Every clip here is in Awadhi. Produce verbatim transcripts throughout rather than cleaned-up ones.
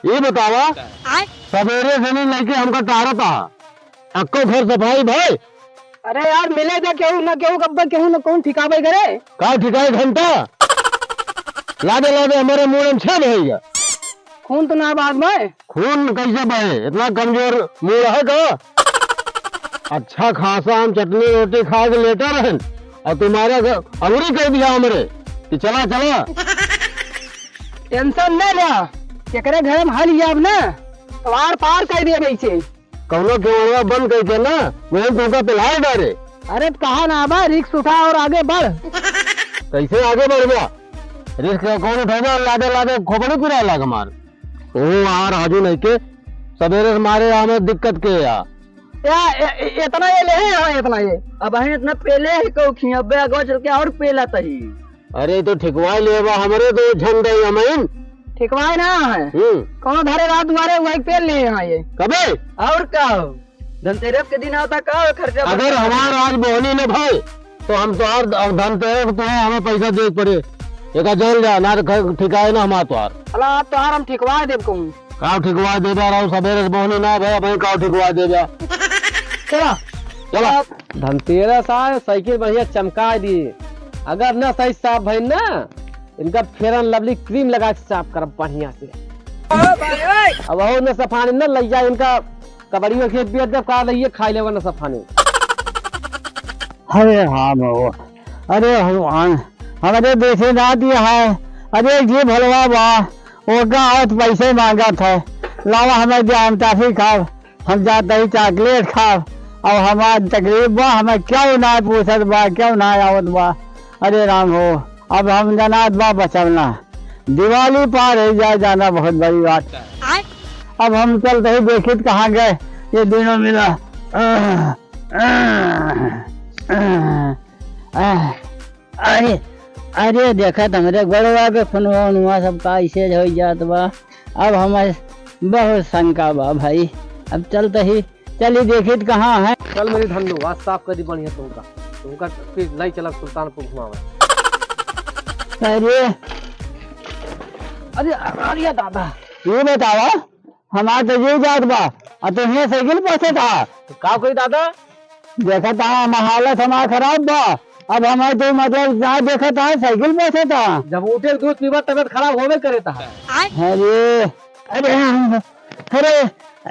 ये बतावा, आय? सबेरे से नहीं लेके हमका टारत हा, अक्को घर सफाई भय? अरे यार, मिले दे केहू न केहू, कब केहू न कौन ठिकावे करे। का ठिकाए घंटा? लादे लादे हमरे मूड़ में छेद होइगा। खून तो ना बात बा। खून कैसे बहे? इतना कमजोर मूड़ है का? अच्छा खासा हम चटनी रोटी खा के लेटा रहन और तुम्हारे घर अंगुरी कर दिया हमरे कि चला चला। टेंशन न ल्या, केकरे घर हम हल जाब ना, तो आर पार कर देब ऐसे। कौनो केवड़वा बंद करके ना, वहीं तुमका पिलाए डारे। अरे त कहा ना बा, रिस्क उठा और आगे बढ़। कैसे आगे बढ़बा? रिस्क कौन उठेगा? लादे लादे खोपड़ी पिराए लाग मार। ओ आ राजू नहीं के, सबेरे से मारे हमें दिक्कत के या। या, ए, ए, इतना ये ले है, हाँ, इतना ये। अब है इतना पेले है कौखी, अबे आगे चल के और पेला तही। अरे तो ठिकवाए लेबा, हमरे तो झंडे अमीन। ठिकवाए ना है। हम्म। कौनो धरे रात दुआरे वही पेल ले यहाँ ये। कबे? और का हो? धनतेरस के दिन आता का हो खर्चा अगर बर्चा? हमार आज बोहनी न भाई, तो हम तो और धनतेरस तुम्हें हमें पैसा दे पड़े। एका जान जा, ना तो ख-, ठिकाए ना हमार तोहार। अला, आज तोहार हम ठिकवाए देब कहूँ। काव ठिकवा दे जा रहा हूँ, सबेरे से बोहनी ना भे, अबहीं काव ठिकवा दे जा। चला, चला। धनतेरस आए, साइकिल बढ़िया चमका दी। अगर ना सही साफ भइल ना, इनका Fair and Lovely cream लगा के साफ करब बढ़िया से। अब हो न सफानी न लइया इनका कबड़ियों के बेच देब, का लइए खाई लेवा न सफानी। अरे हाँ बाबू, अरे भगवान, हमरे देखे ना दिया है। अरे जे भलवा बा, ओका आवत पैसे मांगत है, लावा हमें दे, हम टाफी खाब, हम जात ही चॉकलेट खाब। अब हमार तकलीफ बा, हमें क्यों ना पूछत बा, क्यों ना आवत बा। अरे राम हो, अब हम जनात बा बचब ना। दिवाली पार हो जाए, जाना बहुत बड़ी बात। अब हम चलते ही देखित कहाँ गए ये दोनों मिला। अरे, अरे, देखत हमरे गोड़वा के खुनवा उनवा सब का ऐसे हो जात बा। अब हमारे बहुत शंका बा भाई, अब चलते ही चली देखित कहाँ है। चल मेरी धन्नो, आज साफ कर दी बढ़िया तुमका, तुमका फिर लाई चला सुल्तानपुर घुमावे। अरे, अरे, अरे दादा, ये बतावा, हमार तो जी जात बा, आ तू हियाँ साइकिल पोंछत हा। तो का कोई दादा? देखत हा, हम हालत हमार खराब बा। अब हमार तो मतलब ना देखत हा, साइकिल पोंछत हा। जब उठे दूध पीबा, तबियत खराब होबे करे ता। अरे, अरे, हम, अरे,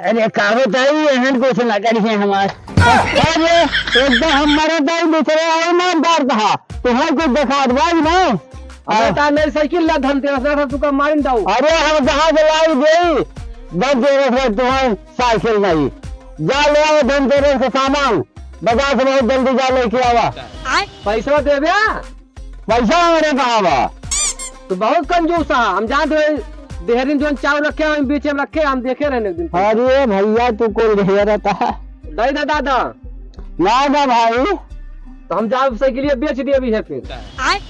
अरे, का बताई, एहन कुछ ना करिए हमार। अरे, एकदम हम मरत आई, दूसरे आई ना डर कहा। तुम्हें कुछ दिखात बा कि नहीं? अबे, हाँ। तार नई साइकिल ला धनतेरस ना था, तुका मारिन दाऊ। अरे, हम जहाँ से लाई गई, धनतेरस में तुम्हें साइकिल नहीं। जा ले आओ धनतेरस का सामान, बाजार से बहुत जल्दी जा लेके आवा। पैसा देबे? पैसा हमरे कहाँ बा? तू बहुत कंजूस है, हम जानत हई, देहरिन जोन चाउर रखे हैं, बीच में रखे, हम देखे रहने एक दिन। अरे भैया, तू कुल ढेर रहता है। दे दे दादा। ना, ना भाई। तो हम जाब साइकिलिया बेच दिए अभी है फिर।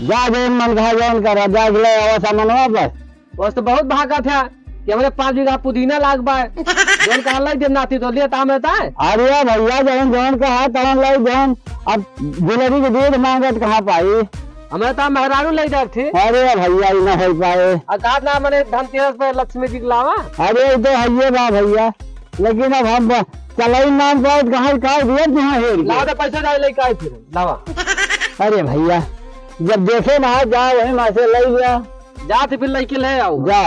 जा जौन मन कहा जौन करा, जा ले आवा सामानवा बस। बस तो बहुत भागत है कि हमरे पाँच बीघा पुदीना लाग बा। जौन कहा लाई देब नाती तो लिया ताम रहता है। अरे भैया, जौन जौन कहा तौन लाई जौन। अब जिलेबी के दूध मांगत कहाँ पाई? हमरे ता मेहरारू लाई देब थी। अरे भैया, ई ना हो पाए। आ कहा ना मने धनतेरस पे लक्ष्मी जी के लावा। अरे ई तो हइये बा भैया, लेकिन अब हम चलाई नाम पाए कहाँ का दिया तुहाँ हेर के। लावा दे पैसा जाए लेके आई फिर। लावा। अरे भैया, जब देखे ना जा वही माँ से लई गया। जा तो फिर लइके ले आओ। जा।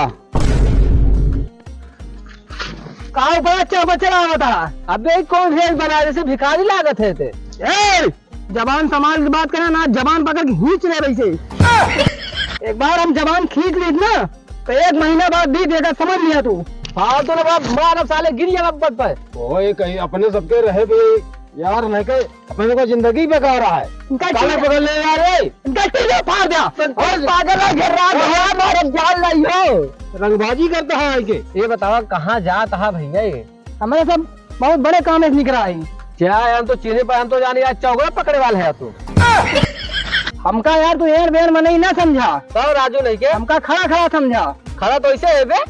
का ऊपर अच्छा बच्चा लागत है? अबे कौन है बना जैसे भिखारी लागत है ते? ए, जबान संभाल के बात करे ना, जबान पकड़ के खींच ले वैसे। एक बार हम जबान खींच ली ना, तो एक महीना बाद भी देगा, समझ लिया तू। फालतू ना बात मार, अब साले गिर जाएगा पट पे। ओए, कहीं अपने सबके रहे भी यार, नहीं के अपने को जिंदगी बेकार है। इनका काला टीका पकड़ ले यार, ए। इनका टीका फाड़ दिया। और पागल है, घेर रहा है, भैया, मारो, जान नहीं हो। रंगबाजी करता है आके। ये बतावा, कहाँ जात हा भैया ये? हमारे सब बहुत बड़े काम में निकला है। क्या यार, तो चीनी पर हम तो जाने यार, चौगड़ा पकड़े वाले है तू। हमका यार, तू एन बेन में नहीं ना समझा। तो राजू नहीं के? हमका खड़ा खड़ा समझा। खड़ा तो ऐसे है बे।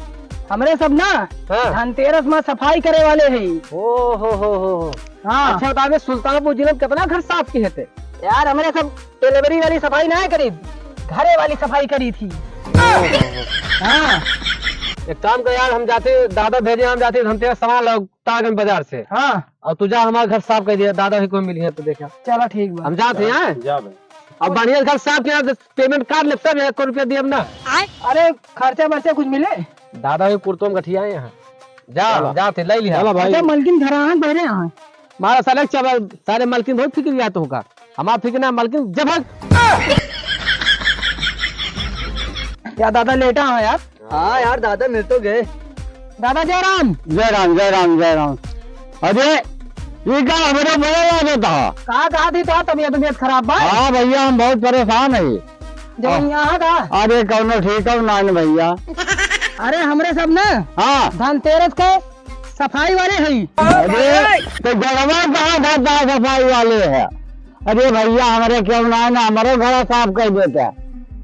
हमरे सब ना हाँ। धनतेरस में सफाई करे वाले हैं। ओ हो हो हो हो। हाँ। अच्छा बतावे, सुल्तानपुर जिले में कितना घर साफ किए थे? यार, हमरे सब डिलीवरी वाली सफाई ना करी, घरे वाली सफाई करी थी। हाँ। एक काम कर यार, हम जाते, दादा भेजे, हम जाते, हम तेरा सामान लाओ तारगंज बाजार से। हाँ। और तू जा, हमार घर साफ कर दिया, दादा ही कोई मिली है तो देखा। चला ठीक बा। हम जाते हैं। जा भाई। अब बढ़िया घर साफ किया तो पेमेंट काट ले, तब एक रुपया दिया ना। अरे खर्चा बर्चा कुछ मिले? दादा ही कुर्तो में गठिया है यहाँ। जा, चला। जाते, ले लिया। चला भाई। अच्छा, मलकिन घर आए, बहरे आए। मारा साले चबल, सारे मलकिन बहुत फिक्र याद होगा। हमारा फिक्र ना, मलकिन जब हक। या दादा लेटा है यार। हाँ यार, दादा मिल तो गए। दादा जय राम। जय राम, जय राम, जय राम। अरे, ये का हमरे बड़ा याद होता है? का कहा थी तो तबीयत, तबीयत खराब बा? हाँ भैया, हम बहुत परेशान है। जो हाँ। यहाँ का? अरे कौनो ठीक हो ना न भैया। अरे हमरे सब ना हाँ। धनतेरस के सफाई वाले हई। अरे तो गड़बड़ कहाँ था, था सफाई वाले है? अरे भैया हमरे क्यों ना है ना, हमरो घरा साफ कर देता।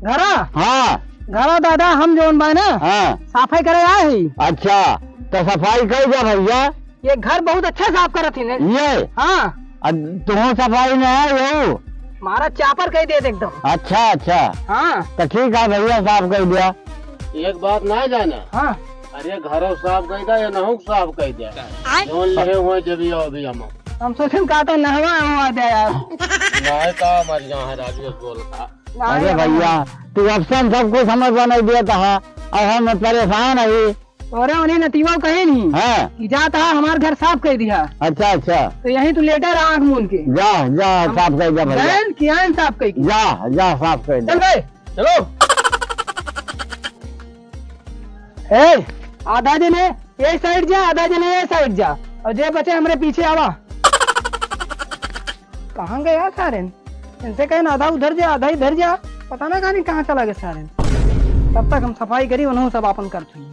घरा? हाँ। घरा दादा हम जौन बा ना हाँ। सफाई करे आए हई। अच्छा तो सफाई कर जा भैया। ये घर बहुत अच्छा साफ करत ही ने। ये? हाँ। अब तुहो सफाई में है यहू? मारा चापर कह दे एकदम। अच्छा, अच्छा। हाँ। तो ठीक है भैया, साफ कर दिया। एक बात ना जाना। हाँ। अरे घरों साफ कर दिया, या नहू साफ कर दिया। आय। जौन लिहे हुए जब ये अभी हम। हम सोचन का तो नहवा हुआ दे यार। नहीं का मर यहाँ है राजेश बोल का। नहीं, अरे नहीं। भैया, तू अफसन सबको समझ बना दिया था, और हम परेशान है। तोरे उन्हें नतीवा कहे नहीं हाँ। कि जा तहा हमार घर साफ कर दिया। अच्छा, अच्छा। तो यहीं तू लेटा रहा आँख मूंद के। जा, जा, हम साफ कर जा भैया। गैन किया है साफ कर के। जा, जा, साफ कर चल जा। बे, चलो। ए, आधा जने ये साइड जा, आधा जने ये साइड जा, और जे बचे हमरे पीछे आवा। कहाँ गया सारेन? इनसे कहे ना आधा उधर जा, आधा इधर जा, पता ना कहानी कहाँ चला गया सारेन। तब तक हम सफाई करी, उन्हों सब आपन कर छुई।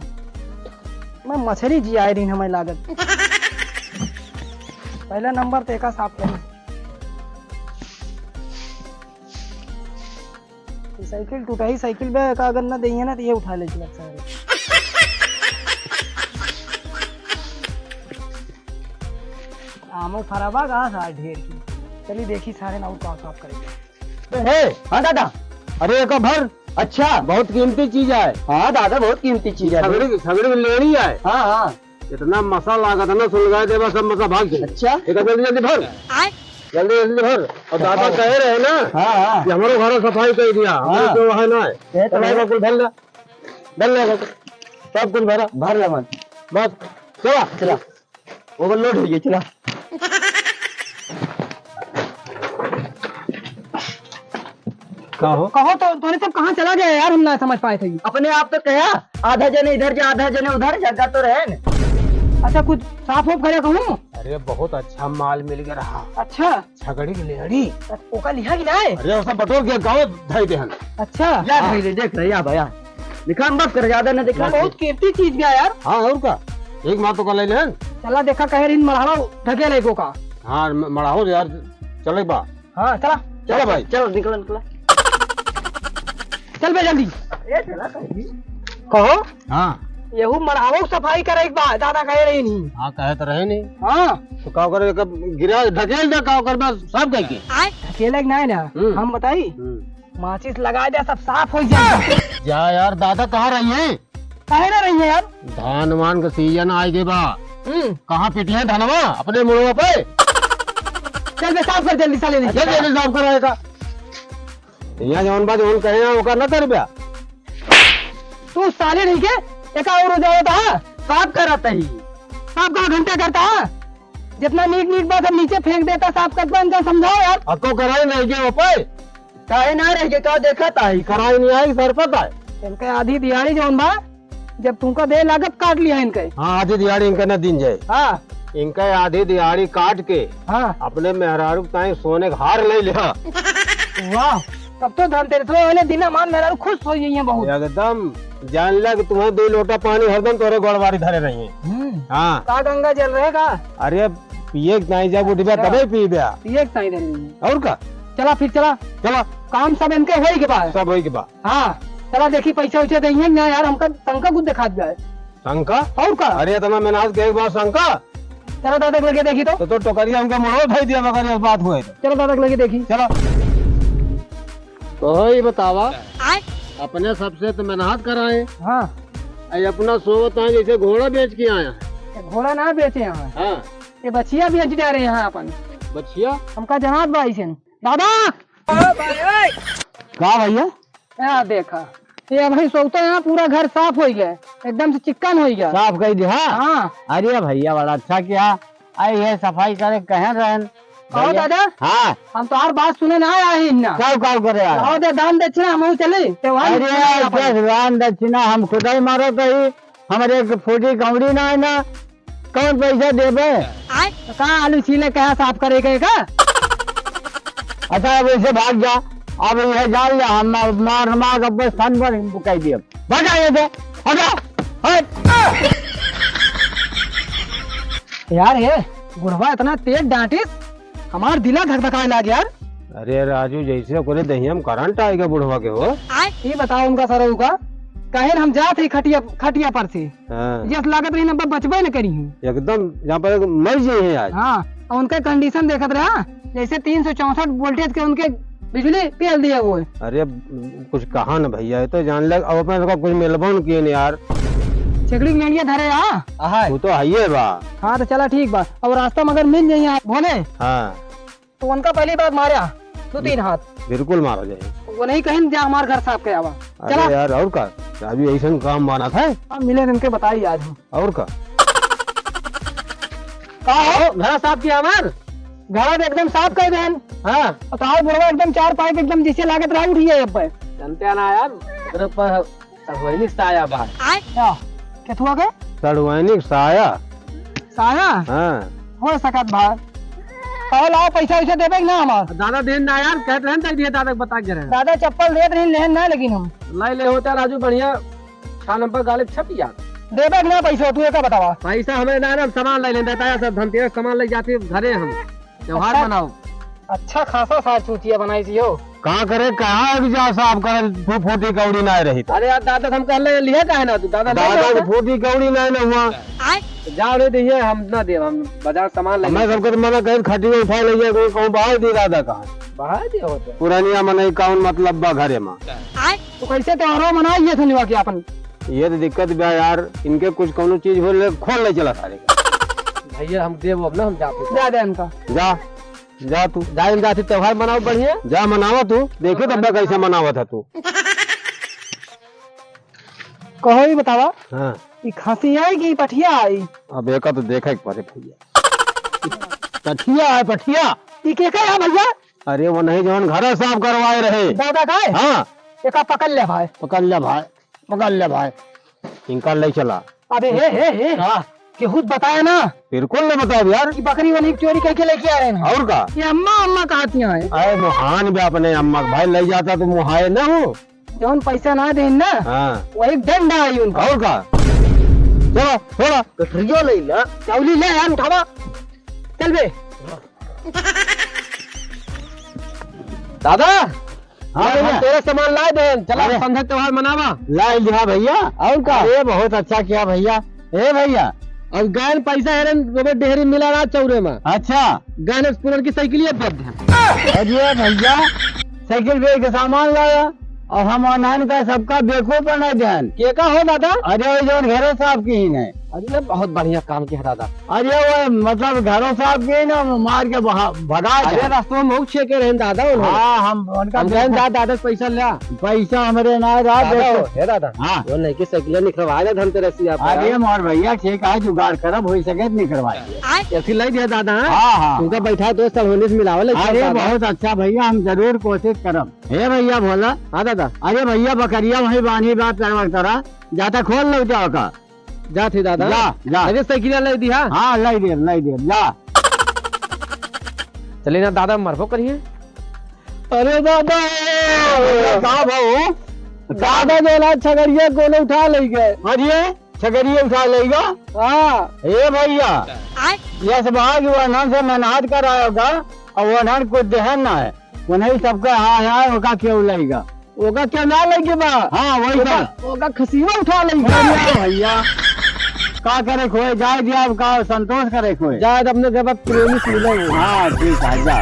मैं मछली जी आए दिन हमें लागत। पहला नंबर तो एका साफ करी। ई साइकिल टूटा ही, साइकिल बे का अगर ना देइए ना तो ये उठा ले चला सारे। आमो फराबा का सार ढेर की। चली देखी सारे ना का साफ करेंगे। ए, हाँ दादा। अरे एक भर। अच्छा, बहुत कीमती चीज है। हाँ दादा, बहुत कीमती चीज है। छगड़ी, छगड़ी में लेनी है। हाँ, हाँ। इतना मसा लागत है ना, सुलगाए देबा सब मसा भाग जाए। अच्छा। एक जल्दी जल्दी भर। आय। जल्दी जल्दी भर। और दादा कहे रहे ना हाँ, हाँ। कि हमारे घर सफाई कर दिया, हमारे हाँ। तो वहाँ ना है। ये तो चला, है। कुल भर ले, भर ले, सब कुछ भरा। भर ले मन। बस, चला। चला। ओवरलोड हो गई, चला। का हो? कहो तो, तूने सब कहाँ चला गया यार, हम ना समझ पाए थे। अपने आप तो कहा, आधा जने इधर जा, आधा जने उधर, जगह तो रहे न। अच्छा, कुछ साफ वाफ करे कहूँ? अरे, बहुत अच्छा माल मिल गया रहा। अच्छा। छगड़ी की लेहड़ी। ओका लिहा कि नाय? अरे, ओसा बटोर के गाँव धई देहन। अच्छा। या हाँ। धई दे, देख रहे, या भैया। दिखा, हम बस कर, ज्यादा न दिखा। बहुत कीमती चीज गया यार। हाँ, और का? एक माँ तो का ले लेहन। चला देखा, कहे रिन मढ़ावा ढके ले को का। हाँ, म-, मढ़ाओ यार, चले बा। हाँ, चला। चला भाई। चल, निकल, निकल। चल बे जल्दी। ए, चला भाई। कहो? हाँ। यहू मढ़ावो सफाई करे एक बार, दादा कहे रही नहीं। हाँ, कहे तो रहे नहीं। हाँ। तो का करे, कब गिरा, ढकेल दे, का कर बस, सब कह के। ढकेले के नाय ना, हम्म। हम बताई? हम्म। माचिस लगा दे, सब साफ हो जाए। जा यार, दादा कहाँ रही है? काहे ना रही है यार? धान वान का सीजन आए के बा। हम्म। कहाँ पिटी है धनवा? अपने मुड़वा पे। चल बे, साफ कर जल्दी साले ने। चल जल्दी साफ कराएगा। यहाँ जौन बा, जौन कहे हैं, ओका न करब्या। तू साले नहीं के, एक और हो जाओ तो हाँ, साफ करत ही। साफ का घंटा करता है? जितना नीक नीक बात हम नीचे फेंक देता, साफ करता, इनका समझाओ यार। अको कराई नहीं के ऊपर। काहे ना रह के का देखत आई? कराई नहीं आई, सर पता है। इनके आधी दिहाड़ी जौन बा, जब तुमका दे लागत काट लिया इनके। हाँ, आधी दिहाड़ी इनका ना दिन जाए। हाँ। इनका आधी दिहाड़ी काट के हाँ। अपने मेहरारू के ताई सोने के हार ले लिया। वाह, तब तो धनतेरस वाले दिन हमार मेहरारू खुश हो गई है बहुत। एकदम जान ला कि तुम्हें दो लोटा पानी हरदम तोरे गोड़वारी धरे रही है। हम्म। हाँ। का गंगा जल रहेगा? अरे पिए के ताई जब उठबे हाँ। तबे पीबे। पिए के ताई धरे रही है। और का? चला फिर चला। चला। काम सब इनके होई के बाद। सब होई के बाद। हाँ, चला देखी पैसा वैसा देइहैं ना यार, हमका तंका कुछ दिखात जाए। तंका? और का? अरे इतना मेहनत के एक बार तंका? चला दादा के लगे देखी तो। तो, तो टोकरिया हमका मोड़ो धई दिया मगर ये बात हुए तो। चला दादा के लगे देखी। चला। तो ही बतावा, आय? अपने सबसे तो मेहनत कराए। हाँ। अरे अपना सोवत है जैसे घोड़ा बेच के आया। ये घोड़ा ना बेचे हैं। हाँ। ये बछिया बेच डारे हैं अपन। बछिया? हमका जनात बा अइसन। दादा! का भैया? या देखा, ये अबहीं सोवते हैं, पूरा घर साफ होइ गया, एकदम से चिक्कन होइ गया। साफ कइ दिहा? हाँ। अरे भैया, बड़ा अच्छा किहा। अरे, ये सफाई करे कहन रहन। कहो भैया। दादा? हाँ। हम तोहार बात सुने ना आया ही ना। काउ, काउ करे आया? कहो दे दान दक्षिणा, हम चली, त्योहार अरे, मनाए अपन। दान दक्षिणा हम खुदइ मरत ही, हमरे एक फूटी कौड़ी ना है ना, कौन पैसा देबे? तो का आलू छीले, कहा साफ करे के का? अच्छा, अब ऐसे भाग जा, अब यह जान ले, हम मार, मार के बस तन पर कह दिए, भगा ये दे, हटा, हट। यार, ये बुढ़वा इतना तेज डांटिस, हमार दिला धक धकाए लाग यार। अरे राजू, जैसे ओकरे दहिया में करंट आएगा बुढ़वा के हो। ये बताओ उनका सरऊ का, कहे हम जात ही खटिया, खटिया पर से। हाँ। जस लागत रही ना, अब बचबे न करी हूँ। एकदम यहाँ पर मर जाइए आज। हाँ, और उनका कंडीशन देखत रहा, जैसे तीन सौ चौसठ वोल्टेज के उनके बिजली पेल दिए हुए। अरे, कुछ कहा न भैया, ये तो जान लग, अब अपने सबका कुछ मिलबो न किए न यार। छेकड़ी के मेड़िया धरे, हाँ? वो तो हइये बा। हाँ, तो चला ठीक बा। अब रास्ता में अगर मिल जाइए आप भोले, हाँ। तो उनका पहली बार मारा, दो तीन हाथ। बिल्कुल मारा जाए। वो नहीं कहीं जा हमार घर साफ के आवा। अरे चला। यार, और का? अभी ऐसन काम बना था। हम मिले इनके बताई आज हम। और का? का हो? घर साफ किया हमार? घर एकदम साफ कर देन। हाँ। और तोहार बुढ़वा एकदम चार पाई के एकदम जैसे लागत रहा उठिए अब पे। जानते हैं ना यार, तेरे पर सड़वैनिक साया बा। क्या? केथुआ के? सड़वैनिक साया। साया? हाँ। हो सकत बा। कहो लाओ, पैसा वैसा देबे कि ना हमार? दादा देन ना यार, कहत रहन तक दिए दादा के बता के रहे। दादा चप्पल देत रही, लेहन ना, लेकिन हम। लाई ले होता राजू, बढ़िया छह नंबर गालिब छप यार। देबे कि ना पैसा, तू एका बतावा। पैसा हमें ना, ना, हम सामान ले लेन देता है सब, धनतेरस सामान ले जाते घरे हम। त्योहार अच्छा, मनाओ। अच्छा खासा साज चूतिया बनाई सी हो। का करे, कहाँ अभी जा साफ करे, फू-, फूटी कौड़ी ना रही तो। अरे यार, दादा, हम कहले लिया काहे ना तू? दादा, ले दादा जाओ के तो। फूटी कौड़ी ना, ना हुआ। आय। तो जाओ रे, दिए हम ना देब, हम बाजार सामान ले हमें लेंगे। सबके तो मना कहे, खटिया उठा ले जाए, कोई कहूँ बाहर दी दादा कहाँ। बाहर दी होते। पुरानिया मनई कौन मतलब बा घरे में। आय। तो कैसे त्योहारों मनाई ये धनिया के अपन? ये तो दिक्कत बा यार, इनके कुछ कौनो चीज हो ले, खोल ले चला सारे का। भैया, हम देब अब ना, हम जाते हैं। जा दे इनका। जा, जा तू। जा, हम जाते, त्योहार मनाओ बढ़िया। जा मनावा तू, देखे तब कैसे मनावत है तू। कहो ही बतावा, हाँ। ई खसी आई कि पठिया आई? अब एका तो देखे के पड़े भैया। पठिया है, पठिया। ई के का है भैया? अरे वो नहीं, जौन घर साफ करवाए रहे। दादा का है? हाँ। एका पकड़ ले भाई। पकड़ ले भाई। पकड़ ले भाई, इनका ले चला। अबे हे, हे, हे। का? केहू बताया ना। बिल्कुल ना बताओ यार। कि बकरी वाली चोरी करके लेके आ रहे हैं। और का? ये अम्मा, अम्मा कहती हैं। अरे मोहान बे अपने अम्मा के भाई, ले जाता तो मोहाए ना हो। जौन पैसा ना देन ना, हाँ। वही डंडा आई उनका। और का? चलो, थोड़ा। गठरिया ले ला। चौली ले यार, उठावा। चल बे। दादा, हाँ यार, हम भैया। तेरा सामान लाए देन, चला अरे। संध्या त्योहार मनावा। लाए लिहा भैया। और का? अरे बहुत अच्छा किहा भैया। ए भैया। और गैन पैसा हेरन, वो डेहरी मिला रहा चौरे में। अच्छा। गैन एक्सप्लोरर की साइकिल ये दे दे। अरे भैया, साइकिल बेच के सामान लाया और हम अनहन का सबका बेवकूफ बना देन। के का हो दादा? अरे वो जौन घरे साफ किहिन है। अरे बहुत बढ़िया काम किहा दादा। अरे वो मतलब घरों साफ किहिन, मार के भगा, भगा अरे दे। रास्ता में मऊ छेके रहन दादा उन्होंने। हाँ, हम उनका हम कहन बेवकूफ दा-, दादा से पैसा ल्या। पैसा हमरे ना रहा, दादा देखो। हो, हे दादा, हाँ। वो नहीं कि साइकिल निकलवा ले धनतेरस से आप अरे यार। मोर भैया, ठीक है, जुगाड़ करब, हो सके तो निकलवाए। ऐसी लाई दिया दादा, हाँ? हाँ, हाँ। उनका बैठा दो, सब होने से मिलावल है अरे दादा। बहुत अच्छा भैया, हम जरूर कोशिश करब। हे भैया भोला। हाँ दादा। अरे भैया, बकरिया वहीं बांधी बा, तरवा तरह, जाता खोल लो जाओ का। जा थे दादा। जा, जा। अरे साइकिल लाई दिहा। हाँ, लाई दे, लाई दे, जा। चले ना दादा, मरबो करिए। अरे दादा। अरे का भाऊ? दादा जो ना छगड़िया कोनो उठा ले गए। अरे छगड़िया उठा ले गया? हाँ। ए भैया। आय। यस भाग वनन से मेहनत कराएगा और वनन कुछ देहन ना है। उन्हीं सबके हाँ है, ओका क्यों लेगा? ओका क्यों ना लेके बा? हाँ, वही ओका, का। ओका खसीवा उठा लेगा। अरे भैया, का करे खोए, जाए दिया, अब का संतोष करे खोए। जाए, अपने देवत प्रेमी से मिले। हाँ, ठीक है, जा।